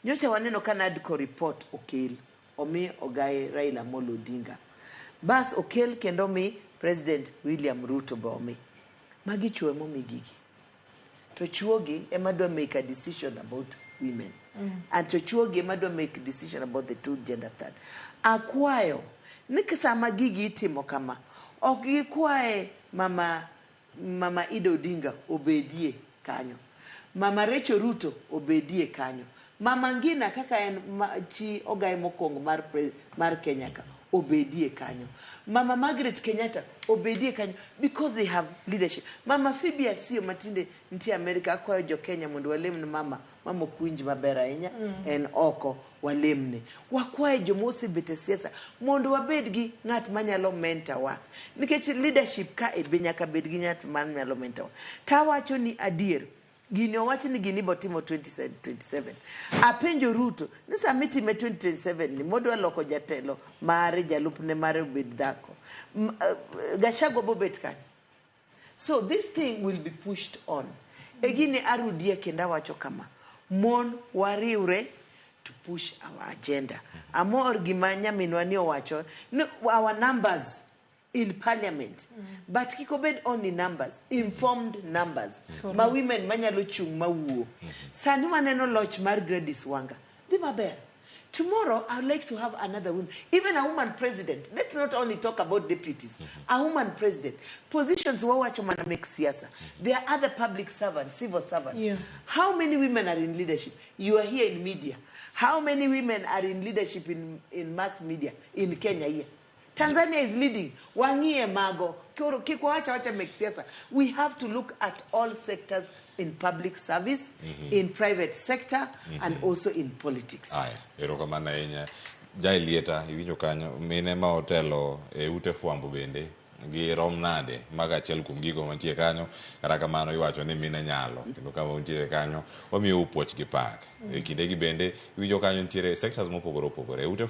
Nyocha waneno ka NADCO report okel omi ogaye Raila Amolo Odinga. Bas okel kendo omi President William Ruto be omi. Magi chuo emomi gigi. To chuogi ema dwa make a decision about women. And to chuogi ema dwa make decision about the two gender third. Akwayo ni sama gigi itimo kama, ok gikwaye mama Ida Odinga obedie kanyo. Mama Rachel Ruto obedie kanyo. Mama Ngina kaka en ma, chi ogaye mokwongo mar Kenya ka obedie kanyo. Mama Margaret Kenyatta obedie kanyo because they have leadership. Mama Phoebe Asiyo matinde nitie Amerika, akwayo jo Kenya mondo walemne mama ok winj maber ahinya en oko walemne. Wakwaye joma osebet e siasa mondo wabed gi ng'at manyalo mentor wa. Nikech leadership ka e be nyaka bed gi ng'at manyalo mentor wa. Tawacho ni adier, gini owach ni gini botimo 2027. Apenjo Ruto ni sama itime 2027 ni modwa loko jatelo mare jalupne mare obed dhako. Gachagua bobet kanyo. So this thing will be pushed on. E gini arudie kendo awacho kama. Mon wariwre to push our agenda. Amor gima nyaminwa ni owacho ni our numbers in parliament. But kik obed only numbers, informed numbers. Ma women manyalo chung' mawuo. Sani waneno loch mar Gladys Wanga. Dhi maber. Tomorrow, I would like to have another woman, even a woman president. Let's not only talk about deputies. A woman president. Positions wawacho mana make siasa. There are other public servants, civil servants. How many women are in leadership? You are here in media. How many women are in leadership in mass media in Kenya here? Tanzania is leading. Wang'iye mago. Koro kik wawacha wacha mek siasa. We have to look at all sectors in public service, in private sector, and also in politics. Aya, erokamano ahinya. Jaelieta, iwinjo kanyo, mine ma otelo e ute fwambo bende girom nade? Mago achiel kuom gigo mantie kanyo. Kata kamano iwacho ni mine nyalo, kendo kama untiere kanyo wamiyou puoch gi pak. E kindegi bende iwinjo kanyo nitiere sectors mopogore opogore. Ute